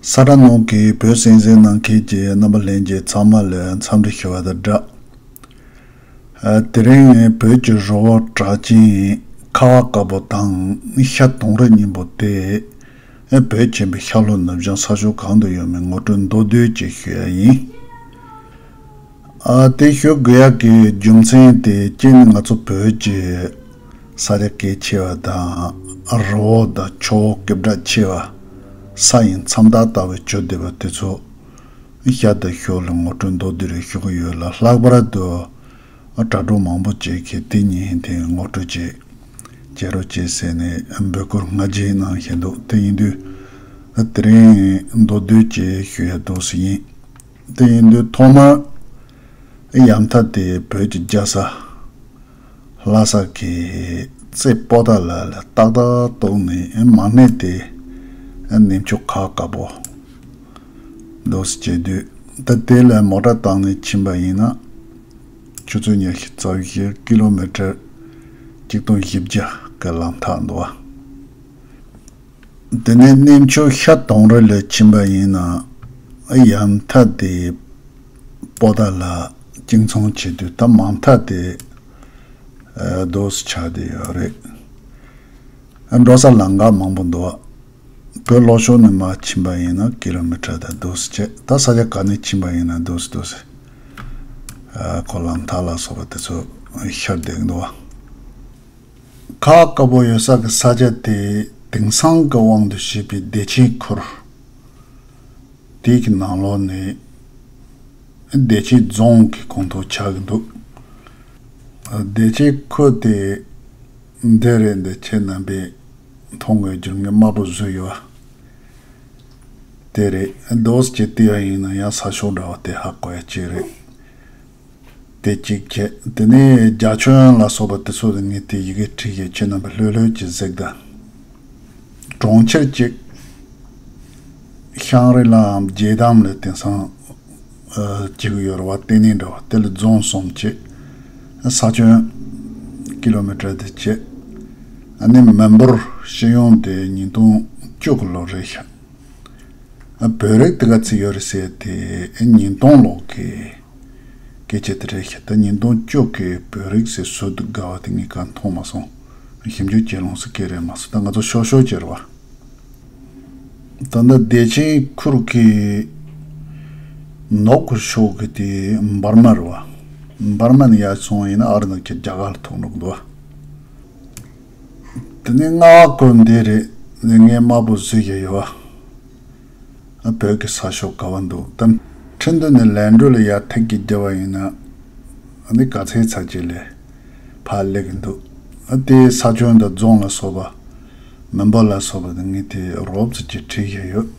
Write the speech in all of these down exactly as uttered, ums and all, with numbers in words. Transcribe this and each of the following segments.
ས་ཁྲ་ནང་གི་བོད་གསན་གཟིགས་གནང་མཁན་གྱི་རྣམ་པ་ལྷན་རྒྱས་ཚང་མ་ལ་འཚམས་འདྲི་ཞུ་བ་དང་སྦྲགས། ཨ། དེ་རིང་ངས་བོད་ཀྱི་རི་བོ་གྲགས་ཅན་ཁ་བ་དཀར་པོ་དང་ཤ་དུང་རི་གཉིས་པོ་དེ། ཨ། བོད་ཆེན་པོའི་ཤར་ལྷོ་ནུབ་བྱང་ས་ཕྱོགས་གང་དུ་ཡོད་མེད་ངོ་སྤྲོད་མདོར་བསྡུས་ཅིག་ཞུ་ཡ་ཡིན། ཨ། དེ་ཞུ་དགོས་ཡག་གི་རྒྱུ་མཚན་དེ་གཅིག་ནི་ང་ཚོ་བོད་ཀྱི་ས་ཆ་གལ་ཆེ་བ་དང་རི་བོ་དང་ཆུ་བོ་སྐད་གྲགས་ཆེ་བ། ས་ཡི་མཚམས་རྟགས་ལྟ་བུའི་ཆུ་ལྡེ་བ་དེ་ཚོ་ཤར་དང་ཤོར་ལ་ངོ་སྤྲོད་མདོར་བསྡུས་རེ་ཞུ་གི་ཡོད་ལ། ལྷག་པར་དུ་དྲ་གྲོགས་མང་པོ་ཅིག་གིས་དེ་ཉིན་དེ་ངོ་སྤྲོད་ཅིག་བྱེད་རོགས་བྱེད་ཟེར་ནས་འབོད་སྐུལ་སྔ་རྗེས་གནང་བཞིན་འདུག་དེ་ཡིན་དུས་དེ་རིང་མདོར་བསྡུས་ཅིག་ཞུ་ཡ་འདུག་སེ་ཡིན། དེ་ཡིན་དུས་ཐོག་མར་ཡ་མཐའ་དེ་བོད་ཀྱི་རྒྱལ་ས་ལྷ་ས་གི་རྩེ་པོ་ཏཱ་ལ་ལ་ཏག་ཏག་གཏོགས་ནས་མ་སྣེ་དེ་གནས་མཆོག་ཁ་བ་དཀར་པོ་འདུག་སེ་བྱེད་དུས། ད་དེ་ལ་མོ་ཊ་བཏང་ནས་ཕྱིན་པ་ཡིན་ན་ཆུ་ཚོད་ཉི་ཤུ་རྩ་བཞི། ཀི་ལོ་མི་ཊར་ཆིག་སྟོང་བཞི་བརྒྱ་གི་ལམ་ཐག་འདུག་བ། དེ་ནས་གནས་མཆོག་ཤ་དུང་རི་ལ་ཕྱིན་པ་ཡིན་ན། ཡ་མཐའ་དེ་པོ་ཏཱ་ལ་གཅིག་མཚུངས་བྱེད་དུས་ད་མ་མཐའ་དེ་འདུག་སེ་ཆགས་བསྡད་ཡོད་རེད། འགྲོ་ས་ལམ་ཁ་མང་པོ་འདུག་བོད་ལྷོ་ཕྱོགས་ནས་མར་ཕྱིན་པ་ཡིན་ན་ཀི་ལོ་མི་ཊར་དང་འདུག་སེ་བྱས། ད་ས་ཆ་ག་ནས་ཕྱིན་པ་ཡིན་ན་འདུག་སེ་འདུག་སེ། ཨ། ཁོ་ལམ་ཐག་ལ་སོགས་པ་དེ་ཚོ་ཤར་བསྡད་འདུག་བ། ཁ་བ་དཀར་པོ་ཡོད་ས་གི་ས་ཆ་དེ་དེང་སང་གི་དབང་དུ་བྱས་པའི་བདེ་ཆེན་ཁུལ་དེ་གི་ནང་ལོགས་ནས་བདེ་ཆེན་རྫོང་གི་ཁོངས་གཏོགས་ཆགས་ཀྱི་འདུག་བདེ་ཆེན་ཁུལ་དེ་འདི་རེད། འདི་ཁྱེད་རྣམ་པས་མཐོང་དགོས་རྒྱུར་ངས་དམར་པོ་བཟོས་ཡོད་པ་དེ་རེད། འདུག་སེ་བལྟས་པ་ཡིན་ན་ཡང་ས་ཕྱོགས་འདྲ་བ་དེ་ཧ་གོ་ཡ་གཅིག་རེད། དེ་གཅིག་བྱས། དེ་ནས་རྒྱ་ཁྱོན་ལ་སོགས་པ་དེ་ཚོ་ལ་ངས་དེ་ཡི་གེ་བྲིས་ཡོད། ཁྱེད་རྣམ་པས་ལྷོད་ལྷོད་ཀྱིས་གཟིགས་དང་། གྲོང་ཁྱེར་གཅིག་ཤང་རི་ལའམ་རྗེ་དམ་ལ་དེང་སང་ཨ་བྱེད་ཀྱི་ཡོད་རེད་བ། ལྟེ་གནས་འདྲ་བ་དེ་ལ་རྫོང་གསུམ་བྱས། ས་ཁྱོན་ཀི་ལོ་མི་ཊར་དེ་བྱས། ཨ་ནི་མི་འབོར་སྤྱི་ཡོངས་དེ་ཉིས་སྟོང་བཅུ་གི་ལོ་རེད་ཤག་ཨ། བོད་རིགས་དེ་ག་ཚོད་ཡོད་རེད་ཟེར་དེ་ཉིས་སྟོང་ལོག་གི་སྐད་ཆ་དེ་རེད་ཤག་ད་ཉིས་སྟོང་བཅུ་གི་བོད་རིགས་ཟེར་ཟུར་དུ་དགའ་བ་དེ་ངས་གང་མཐོང་མ་སོང་། ཞིབ་འཇུག་བྱེད་ལོང་ཟེར་སྐད་རེད་མ་སོང་། ད་ང་ཚོ་ཤོར་ཤོར་བྱས་རེད་བ། ད་ལྟ་བདེ་ཆེན་ཁུལ་གྱི་ནུབ་གི་ཕྱོགས་ཀྱི་དེ་འབར་མ་རེད་བ། འབར་མ་ནས་ཡར་སོང་ཡིན་ན་ཨ་རི་ནང་གི་རྒྱ་གར་ལ་ཐུག་འགྲོ་གི་འདུག་བ། དེ་ནས་རྔ་བ་ཁུལ་འདི་རེད། ངས་དམར་པོ་བཟོས་ཀྱི་ཡོད་བ། ཨ། བོད་ཀྱི་ས་ཕྱོགས་ག་བ་འདུག་ད་ཁྲིན་ཏུ་ནས་ལན་གྲུ་ལ་ཡར་ཐེངས་གཅིག་བརྒྱབ་པ་ཡིན་ན། ཨ་ནི་ག་ཚོད་ཚར་གཅིག་ལས་ཕར་སླེབས་ཀྱི་འདུག་ཨ། དེའི་ས་ཁྱོན་དང་རྫོང་ལ་སོགས་པ། མི་འབོར་ལ་སོགས་པ་དེ་ངས་དེ་རོབ་ཙམ་ཅིག་བྲིས་བཞག་ཡོད།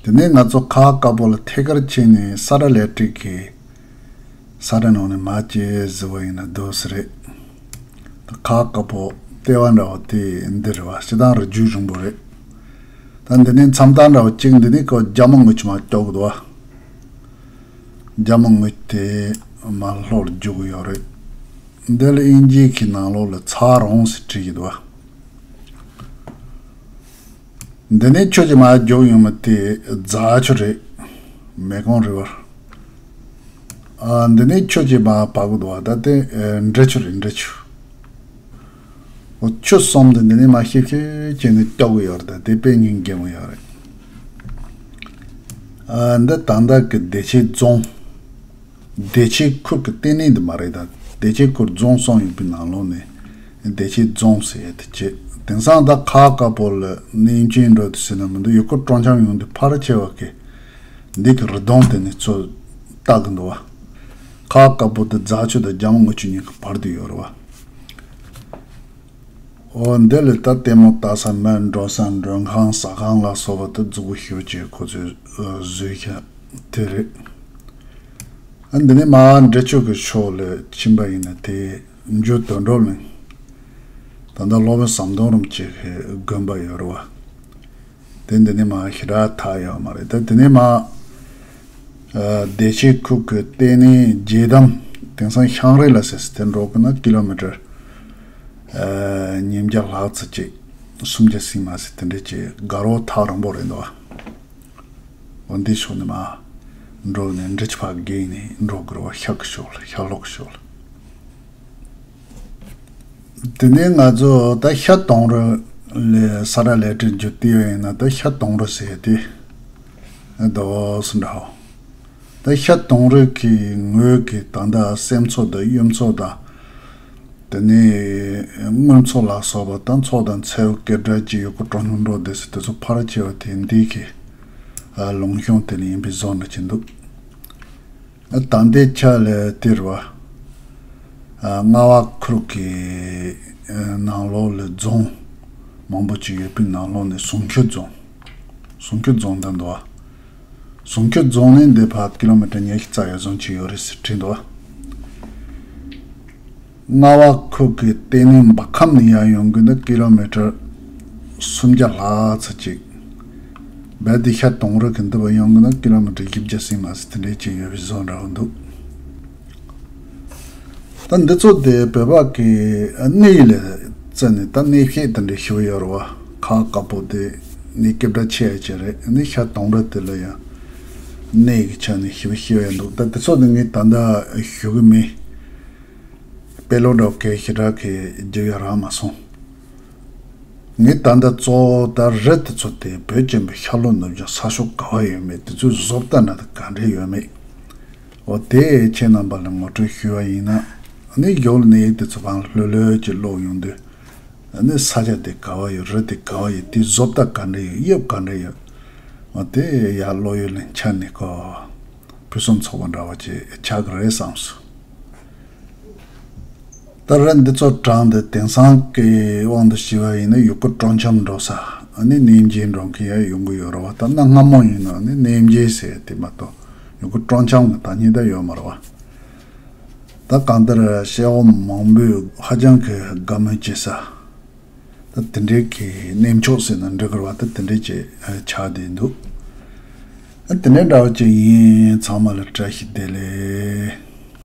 དེ་ནས་ང་ཚོ་ཁ་བ་དཀར་པོ་ལ་ཐད་ཀར་ཕྱིན་ནས་ས་རཱ་ལེགས་ཀྲིག་གི་ས་རཱ་ནང་ནས་མར་ཅིག་གཟིགས་པ་ཡིན་ན་འདུག་སེ་རེད། ད་ཁ་བ་དཀར་པོ་ལྟེ་བ་འདྲ་བ་དེ་འདི་རེད་བ། སྤྱིར་བཏང་རི་རྒྱུད་རིང་པོ་རེད། ད་འདི་ནས་མཚམས་རྟགས་འདྲ་བ་གཅིག་འདི་ནས་ཁོ་རྒྱ་མོ་དངུལ་ཆུ་མར་སྐྱོག་གི་འདུག་བ། རྒྱ་མོ་དངུལ་དེ་མར་ལྷོ་ལ་རྒྱུག་གི་ཡོད་རེད། འདི་ལ་དབྱིན་ཇི་གི་ནང་ལོགས་ལ་ཚ་རོང་ཟེར་བྲིས་ཀྱི་འདུག་བ། འདི་ནས་ཆུ་ཅིག་མར་རྒྱུག་ཡོང་མི་དེ་རྫ་ཆུ་རེད། མེ་ཀོང་རི་ཝར། ཨ། འདི་ནས་ཆུ་ཅིག་མར་བབས་ཀྱི་འདུག་བ། ད་དེ་ཨ་འབྲི་ཆུ་རེད། འབྲི་ཆུ། འོ། ཆུ་གསུམ་དེ་འདི་ནས་མར་ཤིབ་ཤིབ་བྱས་ནས་སྐྱོག་གི་ཡོད་རེད། ད་དེ་དཔེ་སྙིང་རྗེ་མོ་ཡོད་རེད། ཨ། འདི་ད་ལྟ་གི་བདེ་ཆེན་རྫོང་། བདེ་ཆེན་ཁུལ་གྱི་ལྟེ་གནས་འདི་མ་རེད། ད་བདེ་ཆེན་ཁུལ་རྫོང་གསུམ་ཡོད་པའི་ནང་ལོགས་ནས་བདེ་ཆེན་རྫོང་ཟེར་ཡ་དེ་བྱས། དེང་སང་ད་ཁ་བ་དཀར་པོ་ལ་གནས་ཆེན་འགྲོ་དུས་ཟེར་ན་མི་འདུག་ཡུལ་སྐོར་སྤྲོ་འཆམ་ཡོང་དུས་ཕལ་ཆེ་བ་གིས་འདི་གི་རི་གདོང་དེ་ནས་ཚུར་ལྟ་གི་འདུག་བ། ཁ་བ་དཀར་པོ་དེ་རྫ་ཆུ་དང་རྒྱ་མོ་དངུལ་ཆུ་གཉིས་ཀྱི་བར་དུ་ཡོད་རེད་བ། འོ། འདི་ལ་ད་ལྟད་མོ་ལྟ་ས། མི་འགྲོ་ས། མགྲོན་ཁང་། ཟ་ཁང་ལ་སོགས་པ་དེ་རྫིག་པོ་ཞེ་པོ་ཅིག་ཁོ་ཚོས་བཟོས་ཤག་དེ་རེད། ཨ། འདི་ནས་མར་འབྲི་ཆུ་གི་ཕྱོགས་ལ་ཕྱིན་པ་ཡིན་ན་དེ་འཇུ་དོན་གྲུབ་གླིང་། ད་ལྟ་སློབ་དཔོན་ཟམ་གདོང་རིན་པོ་ཆེ་གི་དགོན་པ་ཡོད་རེད་བ། དེ་འདི་ནས་མར་ཞེ་དྲག་ཐག་ཡོད་མ་རེད། ད་དེ་ནས་མར་ཨ་བདེ་ཆེན་ཁུལ་གྱི་ལྟེ་གནས་རྗེ་དམ། དེང་སང་ཤང་རི་ལ་ཟེར་ཟེར་དེ་འགྲོ་གི་ན་ཀི་ལོ་མི་ཊར་ཨ་ཉིས་བརྒྱ་ལྷག་ཙམ་ཅིག་སུམ་བརྒྱ་ཟིན་མ་ཟིན་དེ་འདྲ་ཅིག་དགའ་རོགས་ཐག་རིང་པོ་རེད་འདུག་འདི་ཕྱོགས་ནས་མར་འགྲོ་ནས་འབྲི་ཆུ་ཕར་བརྒལ་ནས་འགྲོ་དགོས་རེད་བ། ཤར་གི་ཕྱོགས་ལ། ཤར་ལྷོ་གི་ཕྱོགས་ལ། དེ་ནས་ང་ཚོ་ད་ཤར་དུང་རི་ལ་ས་ར་ལས་གྲྭ་མཇུག་བསྡུས་པ་ཡིན་ན། ད་ཤར་དུང་རི་ཟེར་དེ་འདུག་སེ་འདྲ་བོ། ད་ཤར་དུང་རི་གི་ངོས་ཀྱི་ད་ལྟ་སེམས་ཚོགས་དང་གཡུ་མཚོ་དང་། དེ་ནས་སྔོན་མཚོ་ལ་སོགས་པ་དང་མཚོ་དང་མཚེའུ་སྐད་གྲགས་ཀྱི་ཡུལ་སྐོར་སྤྲོ་སྣང་འགྲོ་བསྡད་ས་དེ་ཚོ་ཕལ་ཆེ་བ་དེ་འདི་གི་ལུང་གཤོང་དེ་ལ་ཡིན་པའི་བཟོ་འདྲ་ཅིག་འདུག་ད་ལྟའི་ཆ་ལ་དེ་རེད་བ། རྔ་བ་ཁུལ་གྱི་ནང་ལོགས་ལ་རྫོང་མང་པོ་ཅིག་ཡོད་པའི་ནང་ལོགས་ནས་ཟུང་ཁྱུ་རྫོང་། ཟུང་ཁྱུ་རྫོང་དང་འདུག་བ། ཟུང་ཁྱུ་རྫོང་ནས་འདི་ཕར་ཀི་ལོ་མི་ཊར་ཉི་ཤུ་རྩ་ཡར་སོང་ཅིག་ཡོད་རེད་ཟེར་བྲིས་འདུག་བ། རྔ་བ་ཁུལ་གྱི་ལྟེ་གནས་འབར་ཁམས་ནས་ཡར་ཡོང་གི་འདུག་ཀི་ལོ་མི་ཊར་སུམ་བརྒྱ་ལྷག་ཙམ་ཅིག་རྦད་དེ་ཤར་དུང་རི་གི་འདི་བར་ཡོང་གི་འདུག་ཀི་ལོ་མི་ཊར་བཞི་བརྒྱ་ཟིན་མ་ཟིན་དེ་འདྲའི་ཅིག་ཡོད་པའི་བཟོ་འདྲ་བོ་འདུག་ད་འདི་ཚོ་དེ་བོད་པ་གི་གནས་ལ་བརྩིས་ནས་ད་གནས་བཤད་དེ་འདྲ་ཞུ་གི་ཡོད་རེད་བ། ཁ་དཀར་པོ་དེ་གནས་སྐད་གྲགས་ཆེ་ཡ་ཅིག་རེད། ནི་ཤར་དུང་རི་དེ་ལ་ཡང་གནས་ཀྱི་ཆ་ནས་ཞུ་ཞུ་ཡ་འདུག་ད་དེ་ཚོ་དེ་ངས་ད་ལྟ་ཞུ་གི་མེད། དཔེ་ཀློག་འདྲ་བོ་གལ་ཞེ་དྲག་གི་རྒྱབ་ཡ་རག་མ་སོང་། ངས་ད་ལྟ་གཙོ་བོ་ད་རི་དེ་ཚོ་དེ་བོད་ཀྱི་བོད་ཤར་ལྷོ་ནུབ་བྱང་ས་ཕྱོགས་ག་བ་ཡོད་མེད། དེ་ཚོའི་བཟོ་ལྟ་འདྲ་དེ་ག་འདྲ་ཡོད་མེད། འོ་དེ་ཁྱེད་རྣམ་པ་ལ་ངོ་སྤྲོད་ཞུ་བ་ཡིན་ན། ཨ་ནི་གཞུག་ལ་གནས་ཡིག་དེ་ཚོ་ཕར་ལྷོད་ལྷོད་ཀྱིས་ཀློག་ཡོང་དུས། ཨ་ནི་ས་ཆ་དེ་ག་བ་ཡོད། རི་དེ་ག་བ་ཡོད། དེའི་བཟོ་ལྟ་ག་འདྲ་ཡོད། དབྱིབས་ག་འདྲ་ཡོད། འོ་དེ་ཡར་ཀློག་ཡུལ་ལ་འཆར་ནས་ཁོ་ཕུན་སུམ་ཚོགས་པ་འདྲ་བ་ཅིག་ཆགས་ཀྱི་རེད་བསམས་སོང་། ད་རེས་འདི་ཚོ་དྲངས་ཏེ་དེང་སང་གི་དབང་དུ་བྱས་པ་ཡིན་ན་ཡུལ་སྐོར་སྤྲོ་འཆམ་འགྲོ་ས། ཨ་ནི་གནས་མཇལ་འགྲོ་མཁན་ཡང་ཡོང་གི་ཡོད་རེད་བ། ད་གནའ་སྔ་མོ་ཡིན་ན་ཨ་ནི་གནས་མཇལ་ཟེར་དེ་མ་གཏོགས་ཡུལ་སྐོར་སྤྲོ་འཆམ་གྱི་ཐ་སྙད་ད་ཡོད་མ་རེད་བ། ད་གང་ལྟར་སྐྱེ་བོ་མང་པོས་ཧ་ཅང་གི་དགའ་མོས་བྱེད་ས། ད་དེ་འདྲའི་གི་གནས་མཆོག་ཟེར་ན་འགྲིག་གི་རེད་བ། ད་དེ་འདྲའི་ཅིག་ཆགས་བསྡད་འདུག་ཨ་དེ་འདྲའི་འདྲ་བ་ཅིག་ཡིན། ཚང་མ་ལ་བཀྲ་ཤིས་བདེ་ལེགས།